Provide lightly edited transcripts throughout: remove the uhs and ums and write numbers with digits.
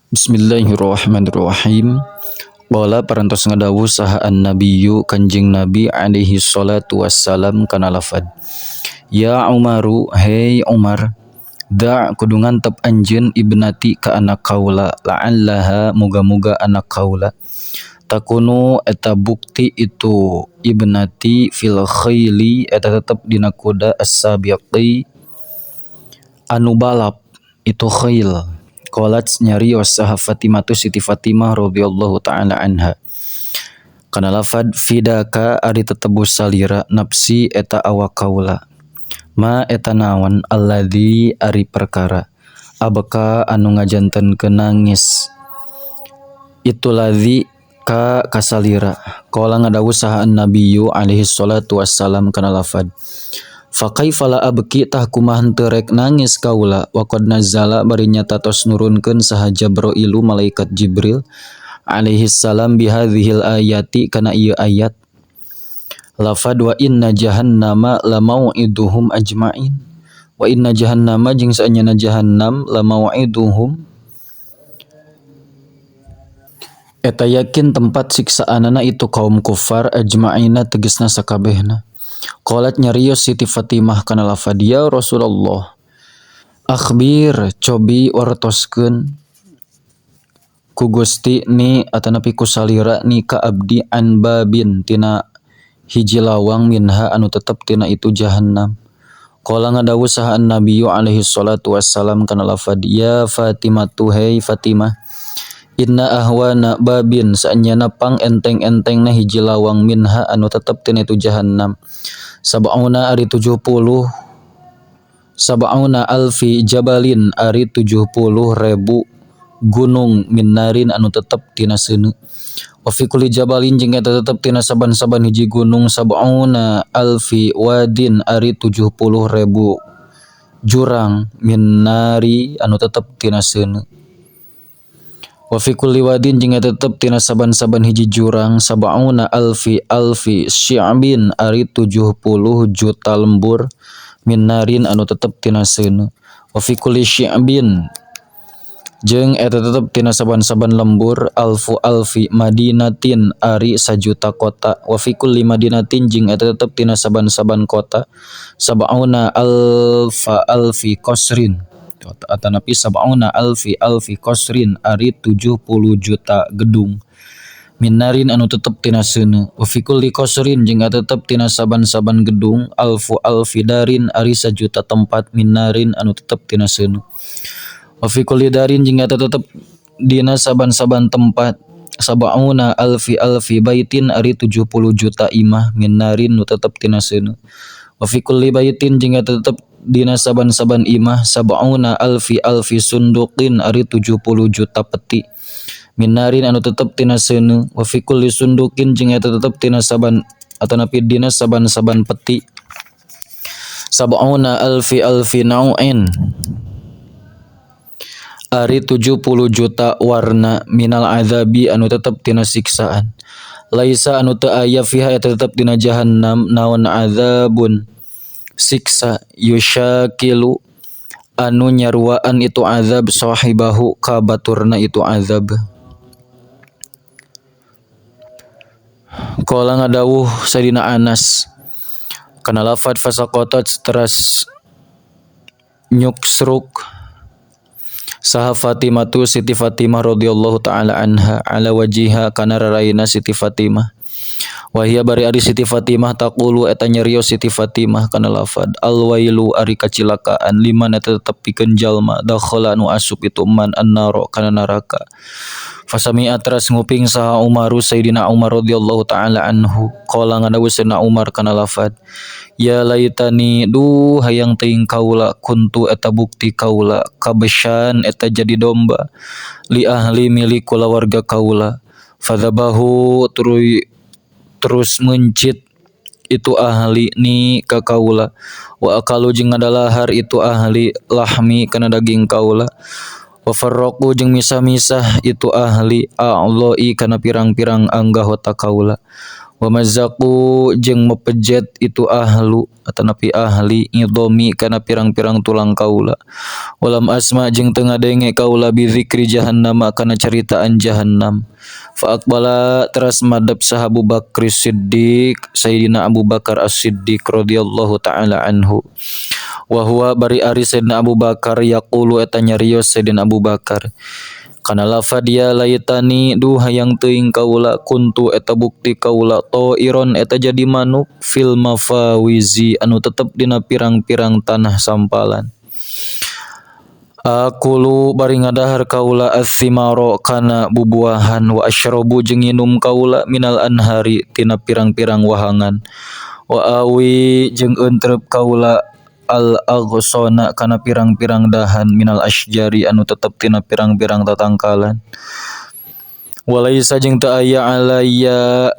Bismillahirrahmanirrahim. Qala parantos ngadawuh saha an-nabiyyu Kanjeng Nabi alaihi salatu wassalam kana lafad. Ya Umaru, hey Umar, da' kudu ngantep anjeun ibnati ka anak kaula, la'allaha muga-muga anak kaula takunu eta bukti itu ibnati fil khaili eta tetep dina kuda as-sabiqi anu balap itu khail. Qalat nyarios saha Fatimah tu Siti Fatimah radhiyallahu taala anha kana lafad fidaka ari tetebus salira nafsi eta awak kaula ma eta naon alladzi ari perkara abka anu ngajantenkeun nangis itu ladzi ka kasalira. Qala ngadawuh saha an-nabiyyu alaihi salatu wassalam kana lafad fa kaifa la abki tah kumaha henteu rek nangis kaula wa qad nazala bari nyata tos nurunkeun saha Jabrailu malaikat Jibril alaihi salam bihadzihil ayati kana ieu ayat lafad wa inna jahannama lamau'iduhum ajmain wa inna jahannama jeung saenyana jahannam lamau'iduhum eta yakin tempat siksaanana itu kaum kufar ajma'ina tegesna sakabehna. Qalat nyarios Siti Fatimah kana lafad ya Rasulullah akhbir cobi wartoskeun ku Gusti ni atanapi ku salira ni ka abdi an babin tina hiji lawang minha anu tetep tina itu jahannam. Qala ngadawuh saha an-nabiyyu alaihi salatu wassalam kana lafad ya Fatimah tu hey Fatimah inna ahwana babin saenyana pang enteng-entengna hiji lawang minha anu tetep tina itu jahannam sab'una ari 70 sab'una alfi jabalin ari 70 ribu gunung min narin anu tetep tina seuneu wa fi kulli jabalin jeung eta tetep tina saban-saban hiji gunung sab'una alfi wadin ari 70 ribu jurang min nari anu tetep tina seuneu wa fi kulli wadin jeung eta tetep tina saban-saban hiji jurang sab'una alfi alfi syi'bin ari 70 juta lembur min narin anu tetep tina seuneu wa fi kulli syi'bin jeung eta tetep tina saban-saban lembur alfu alfi madinatin ari sajuta kota wa fi kulli madinatin jeung eta tetep tina saban-saban kota sab'una alfa alfi qasrin atanapi sab'una alfi alfi qasrin ari 70 juta gedung min narin anu tetep tina seuneu wa fi kulli qasrin jeung eta tetep tina saban-saban gedung alfu alfi darin ari sajuta tempat min narin anu tetep tina seuneu wa fi kulli darin jeung eta tetep dina saban-saban tempat sab'una alfi alfi baitin ari 70 juta imah min narin nu tetep tina seuneu wa fi kulli baitin jeung eta tetep dina saban-saban imah sab'una alfi alfi sunduqin ari 70 juta peti min narin anu tetep tina seuneu wa fi kulli sunduqin jeung eta tetep tina saban atanapi dina saban-saban peti sab'una alfi alfi nau'in ari 70 juta warna minal azabi anu tetep tina siksaan laisa anu teu aya fiha eta tetep dina jahannam naon azabun siksa yusyakilu anu nyaruaan itu azab sahibahu ka baturna itu azab. Qala ngadawuh Sayyidina Anas kana lafad fasaqatat teras nyuksruk saha Fatimah tu Siti Fatimah radhiyallahu taala anha ala wajiha kana raraina Siti Fatimah wahia bari ari Siti Fatimah taqulu eta nyarios Siti Fatimah kana lafad alwailu ari kacilakaan liman eta tetep pikeun jalma dakhala anu asup itu man annaro kana neraka. Fasami'a teras nguping saha Umaru Sayyidina Umar radhiyallahu taala anhu qala ngadawuh Sayyidina Umar kana lafad ya laitani duh hayang teuing kaula kuntu eta bukti kaula kabesyan eta jadi domba li ahli milik kulawarga kaula fadzabahu terus mencit itu ahli ni ka kaula wa akalu jeung ngadalahar itu ahli lahmi kana daging kaula wa farraqu jeung misah-misah itu ahli a'loi kana pirang-pirang anggota kaula Wa mazzaqu jeung mepejet itu ahlu atanapi ahli idhomi kana pirang-pirang tulang kaula. Walam asma jeung teu ngadenge kaula bi zikri jahannama kana caritaan jahannam. Fa aqbala teras madep saha Abu Bakr Siddiq Sayyidina Abu Bakar As-Siddiq radhiyallahu taala anhu. Wa huwa bari ari Sayyidina Abu Bakar yaqulu eta nyarios Sayyidina Abu Bakar. Kana lafad ya laitani duh hayang teuing kaula kuntu eta bukti kaula toiron eta jadi manuk fil mafawizi anu tetep dina pirang-pirang tanah sampalan. Akulu bari ngadahar kaula athimaro kana bubuahan wa asyrabu jeung nginum kaula minal anhari tina pirang-pirang wahangan wa awi jeung entrep kaula al aghsana kana pirang-pirang dahan minal asjari anu tetep tina pirang-pirang tatangkalan walaisa jeung teu aya alayya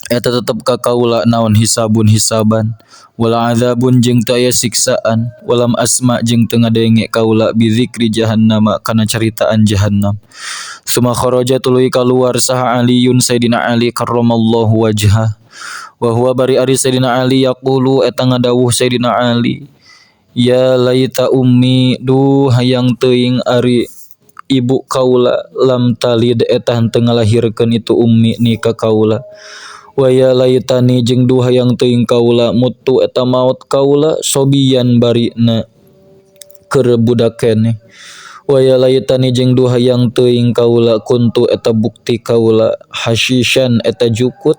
eta tetep ka kaula naon hisabun hisaban wala azabun jeung teu aya siksaan walam asma jeung teu ngadenge kaula bi zikri jahannama kana caritaan jahannam. Suma kharaja tuluy kaluar saha Aliyun Sayyidina Ali karramallahu wajhah wa huwa bari ari Sayyidina Ali yaqulu eta ngadawuh Sayyidina Ali ya laita ummi duh hayang teuing ari ibu kaula lam talid eta henteu ngalahirkeun itu ummi ni ka kaula wa ya laitani jeung duh hayang teuing kaula mutu eta maot kaula sobian barina keur budak keneh wa ya laitani jeung duh hayang teuing kaula kuntu eta bukti kaula hasishan eta jukut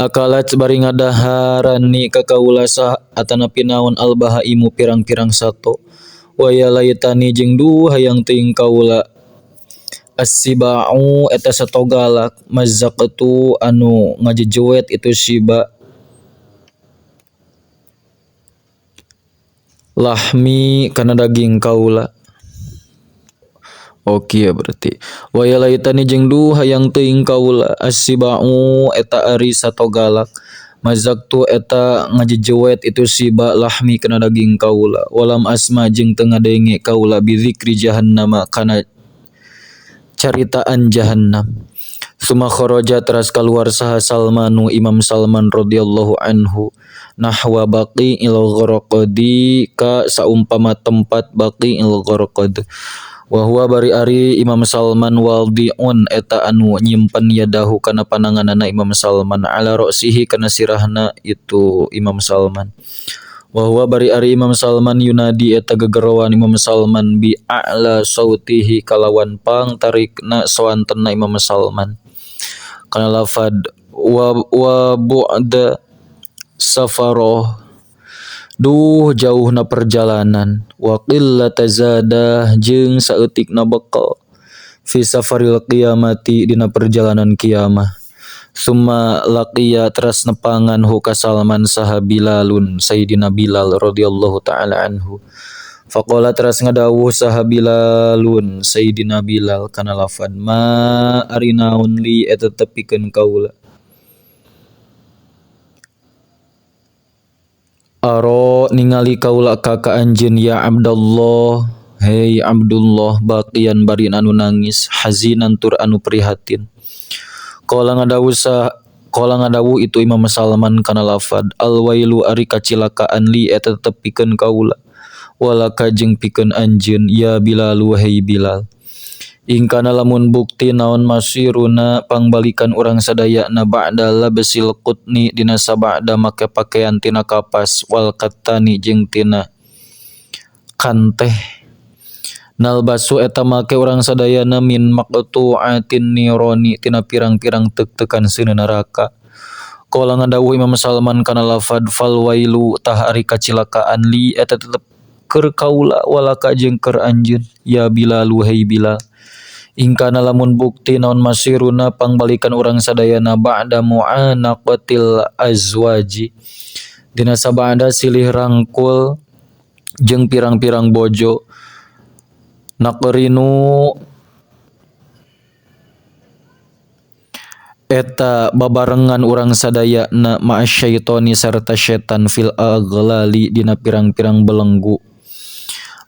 akalat bari ngadaharani ka kaula sah atanapi naon albahaimu pirang-pirang sato wa ya laitani jeung duh hayang teuing kaula as-siba'u eta sato galak mazzaqtu anu ngajejuet itu siba lahmi kana daging kaula. Oke ya berarti wa ya laitani jeung duh hayang teuing kaula as-siba'u eta ari sato galak mazaktu eta ngajejuet itu siba lahmi kana daging kaula walam asma jeung teu ngadenge kaula bi zikri jahannama kana caritaan jahannam. Suma kharaja teras kaluar saha Salmanu Imam Salman radhiyallahu anhu nahwa baqi'il gharqadi ka saumpama tempat baqi'il gharqad wa huwa bari ari Imam Salman wadi'un eta anu nyimpen yadahu kana pananganana Imam Salman ala ra'sihi kana sirahna itu Imam Salman wa huwa bari ari Imam Salman yunadi eta gegerowan Imam Salman bi a'la sautihi kalawan pang tarikna sawantenna Imam Salman kana lafad wa bu'da safaroh duh jauhna perjalanan wa qillata zadah jeung saeutikna bekal fi safaril qiyamati dina perjalanan kiamah. Summa laqiya teras nepangan hu ka Salman saha Bilalun Sayyidina Bilal radhiyallahu taala anhu. Faqala teras ngadawuh saha Bilalun Sayyidina Bilal kana lafad ma ari naon li eta tepikeun kaula aro ningali kaula ka ka anjeun ya Abdullah hei Abdullah baqian bari anu nangis hazinan tur anu prihatin. Qala ngadawuh itu Imam Salman kana lafad alwailu ari kacilakaan li eta tepikeun kaula walaka jeung pikeun anjeun ya Bilal wahai Bilal. Ingkana lamun bukti naon masiruna pangbalikan urang sadayana ba'da labsil qutni dina sabada make pakaian tina kapas wal kattani jeung tina kanteh nalbasu eta make urang sadayana min maqtu'atin nironi tina pirang-pirang tek-tekan seuneu neraka. Qala ngadawuh Imam Salman kana lafad fal wailu tah ari kacilakaan li eta tetep keur kaula walaka jeung keur anjeun ya Bilal wahai Bilal. Ingkana lamun bukti naon masiruna pangbalikan urang sadayana ba'da mu'anaqatil azwaji dina sabada silih rangkul jeung pirang-pirang bojo naqrinu eta babarengan urang sadayana ma'asyaitoni sarta setan fil aghlali dina pirang-pirang belenggu.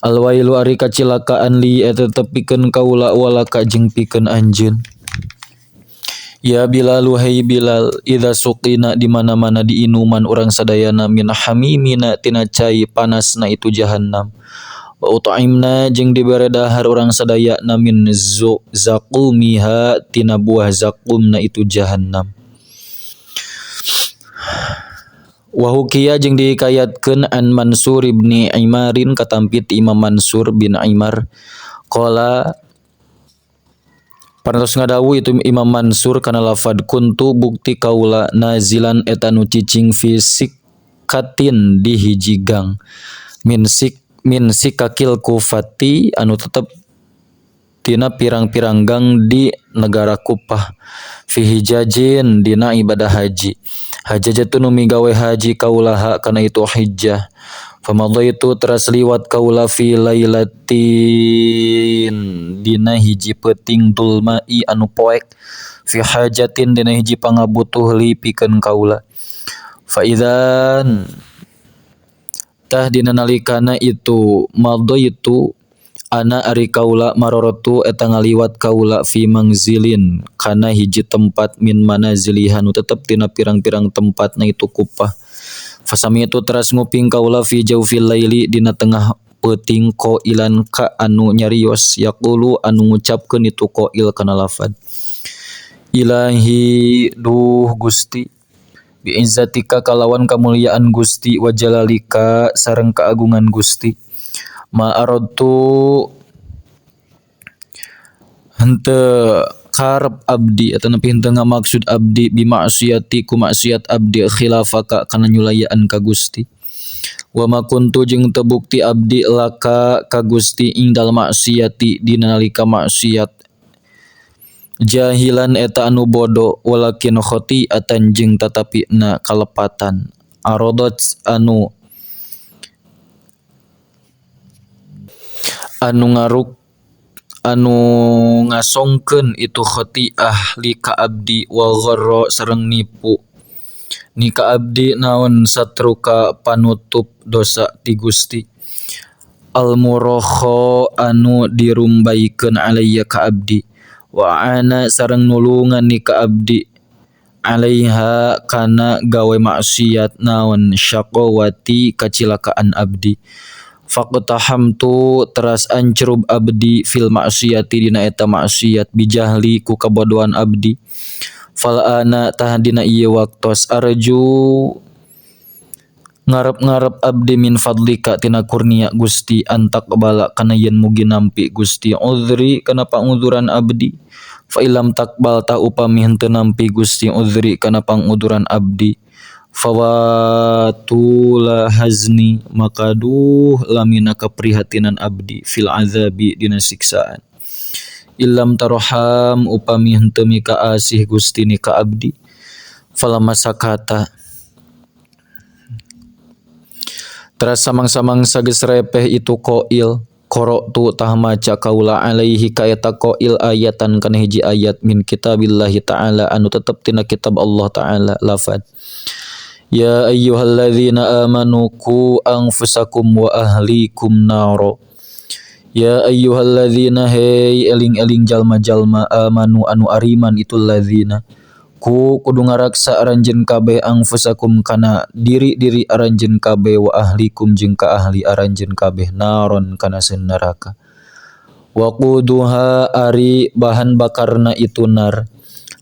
Alwailu ari kacilakaan li eta tepikeun kaula walaka jeung pikeun anjeun. Ya Bilal hai Bilal idza suqina di mana-mana diinuman urang sadayana min hamimina tina cai panasna itu jahannam wa ut'imna jeung dibere dahar urang sadayana min zaqumiha tina buah zaqumna itu jahannam. Wa hukiya jeung dihikayatkeun an Mansur ibni Imarin katampi ti Imam Mansur bin Imar qala parantos ngadawuh itu Imam Mansur kana lafad kuntu bukti kaula nazilan eta nu cicing fi sikatin di hiji gang min sikakil kufati anu tetep tina pirang-pirang gang di negara Kupah fi hijajin dina ibadah haji hajajatun nu migawe haji kaulaha kana itu hijjah famadaitu teras liwat kaula fi lailatin dina hiji peuting dulmai anu poek fi hajatin dina hiji pangabutuh li pikeun kaula fa idzan tah dina nalikana itu madaitu ana ari kaula marorotu eta ngaliwat kaula fi mangzilin kana hiji tempat min manaziliha nu tetep tina pirang-pirang tempatna itu Kupah fasamitu teras nguping kaula fi jaufil laili dina tengah peuting qailan ka anu nyarios yaqulu anu ngucapkeun itu qail kana lafad ilahi duh Gusti biizzatika kalawan kamuliaan Gusti wa jalalika sareng keagungan Gusti ma aradtu henteu karep abdi atau nepi henteu ngamaksud abdi bimaksiati ku maksiat abdi khilafaka kana nyulayaan ka Gusti wa ma kuntu jeung teu bukti abdi laka ka Gusti indal maksiati dina nalika maksiat jahilan eta anu bodo walakin khati'atan jeung tatapina kalepatan arodat anu ngaruk anu ngasongkeun itu khati'ah li ka abdi wa gharra sareng nipu ni ka abdi naon satruka panutup dosa ti Gusti al murokho anu dirumbaikeun alayya ka abdi wa ana sareng nulungan ni ka abdi alaiha kana gawe maksiat naon syaqawati kacilakaan abdi faqtahamtu teras ancrub abdi fil maksiati dina eta maksiat bijahli ku kabodohan abdi fal ana tah dina ieu waktos arju ngarep-ngarep abdi min fadlika tina kurnia Gusti antak bala kana yen mugi nampi Gusti udhri kana panguduran abdi fa ilam takbal ta upami henteu nampi Gusti udhri kana panguduran abdi fawatula hazni maka duh lamina kaprihatinan abdi fil azabi dina siksaan illam tarham upami henteu mikaasih Gusti ni ka abdi falamma sakata teras samang-samang sageus repeh itu qail qara'tu tah maca kaula alaihi ka eta qail ayatan kana hiji ayat min kitabillahi ta'ala anu tetep tina kitab Allah ta'ala lafad ya ayyuhalladzina amanu qu anfusakum wa ahlikum naro ya ayyuhalladzina hey eling-eling jalma-jalma amanu anu ariman itu ladzina ku kudu ngaraksa aranjeun kabeh anfusakum kana diri-diri aranjeun kabeh wa ahlikum jeung ka ahli aranjeun kabeh naron kana seun neraka waquduha ari bahan bakarna itu nar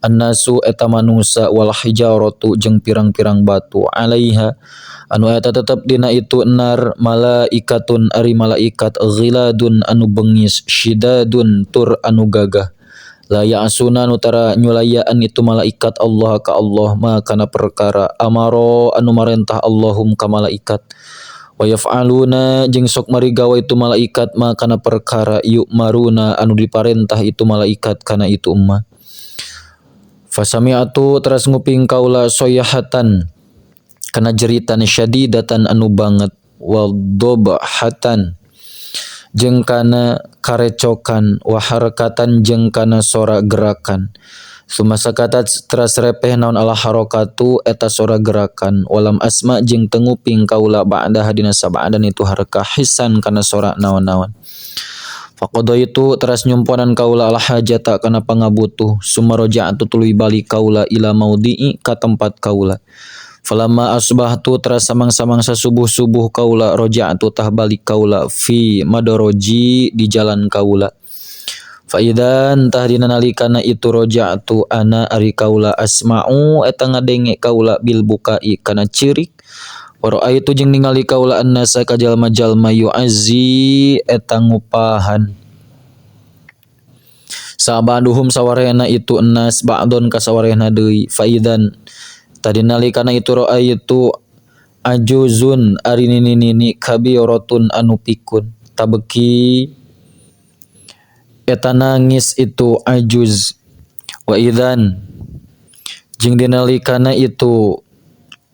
annasu eta manusa wal hijaratu jeung pirang-pirang batu alaiha anu eta tetep dina itu nar malaikatun ari malaikat ghiladun anu bengis syidadun tur anu gagah la ya'suna nu tara nyulayaan itu malaikat Allah ka Allah ma kana perkara amaro anu marentah Allahum ka malaikat wa yaf'aluna jeung sok marigawa itu malaikat ma kana perkara yu'maruna anu diparentah itu malaikat kana itu umma fasami'atu teras nguping kaula soyahatan kana jeritan syadidatan anu banget wa dobhatan jeung kana karecokan wa harakatan jeung kana sora gerakan sumasakatat teras repeh naon ala harakatu eta sora gerakan walam asma jeung teu nguping kaula ba'da hadina sab'adan itu harakah hisan kana sora naon-naon. Faqadaitu teras nyumponan kaula al hajata kana pangabutuh sumaroja'tu tuluy balik kaula ila maudhi'i ka tempat kaula. Falamma asbahtu teras samang-samangsa subuh-subuh kaula roja'tu tah balik kaula fi madoroji di jalan kaula. Fa idzan tah dina nalikana itu roja'tu ana ari kaula asma'u eta ngadenge kaula bil bukai kana ceurik. Wa ra'aitu jeung ningali kaula annasa ka jalma-jalma yu'azzi eta ngupahan sabaduhum sawarehna itu ennas ba'don ka sawarehna deui. Fa idzan tadi nalikana itu ra'aitu ajuzun ari nini-nini kabiratun anu pikun tabeki eta nangis itu ajuz. Wa idzan jeung dinalikana itu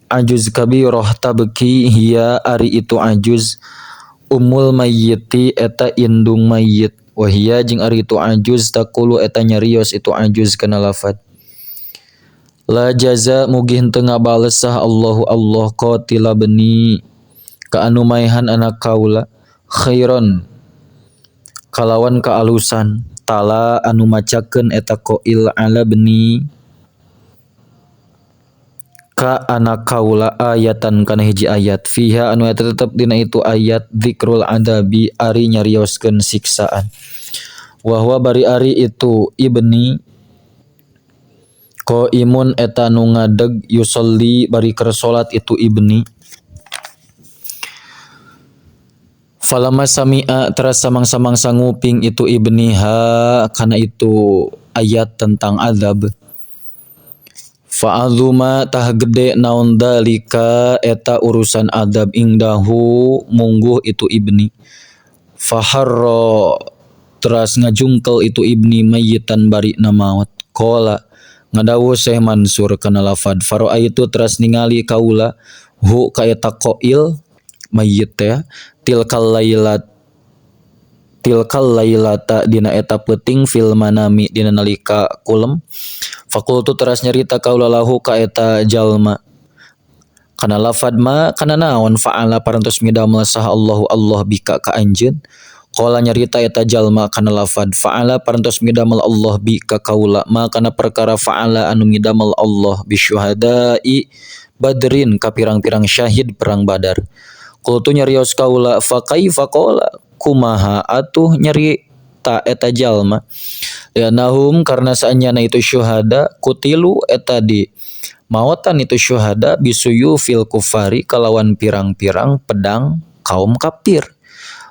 ajuz kabirah tabki hiya ari itu ajuz ummul mayyiti eta indung mayyit. Wa hiya jeung ari itu ajuz taqulu eta nyarios itu ajuz kana lafad la jaza mugi henteu ngabales sah Allahu Allah qatila bani ka anu maehan anak kaula khairon kalawan kaalusan tala anu macakeun eta qail ala bani ka anak kaula ayatan kana hiji ayat fiha anu eta tetep dina itu ayat zikrul adabi ari nyarioskeun siksaan. Wa huwa bari ari itu ibni qaimun eta nu ngadeg yusolli bari keur salat itu ibni. Falamma sami'a teras samang-samangsa nguping itu ibni ha kana itu ayat tentang azab. Fa'azuma tah gede naon dalika eta urusan adab ingdahu mungguh itu ibni. Faharra teras ngajungkel itu ibni mayitan bari na maut. Qala ngadawuh Syekh Mansur kana lafad fara'aitu teras ningali kaula hu ka eta qail mayyit teh tilkal lailat tilkal lailata dina eta peuting fil manami dina nalika kulem. Fakultu teras nyarita kaula lahu ka eta jalma kana lafad ma kana naon fa'ala parantos midamel saha Allahu Allah bika ka anjeun. Qala nyarita eta jalma kana lafad fa'ala parantos midamel Allah bika kaula ma kana perkara fa'ala anu midamel Allah bisyuhada'i badrin ka pirang-pirang syahid perang Badar. Qultu nyarios kaula fa kaifa qala kumaha atuh nyarita eta jalma. Lianahum karena saanyana itu syuhada kutilu eta di maotan itu syuhada bisuyu fil kufari kalawan pirang-pirang pedang kaum kafir.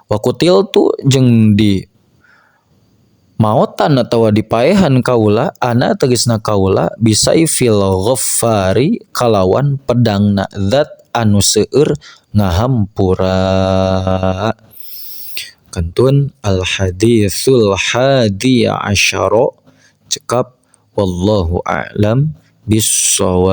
Wa kutil tu jeung di maotan atawa dipaehan kaula ana tegasna kaula bisaifil ghaffari kalawan pedangna zat anu seueur ngahampura. Kantun al haditsul hadi asyara cekap wallahu a'lam bissawab.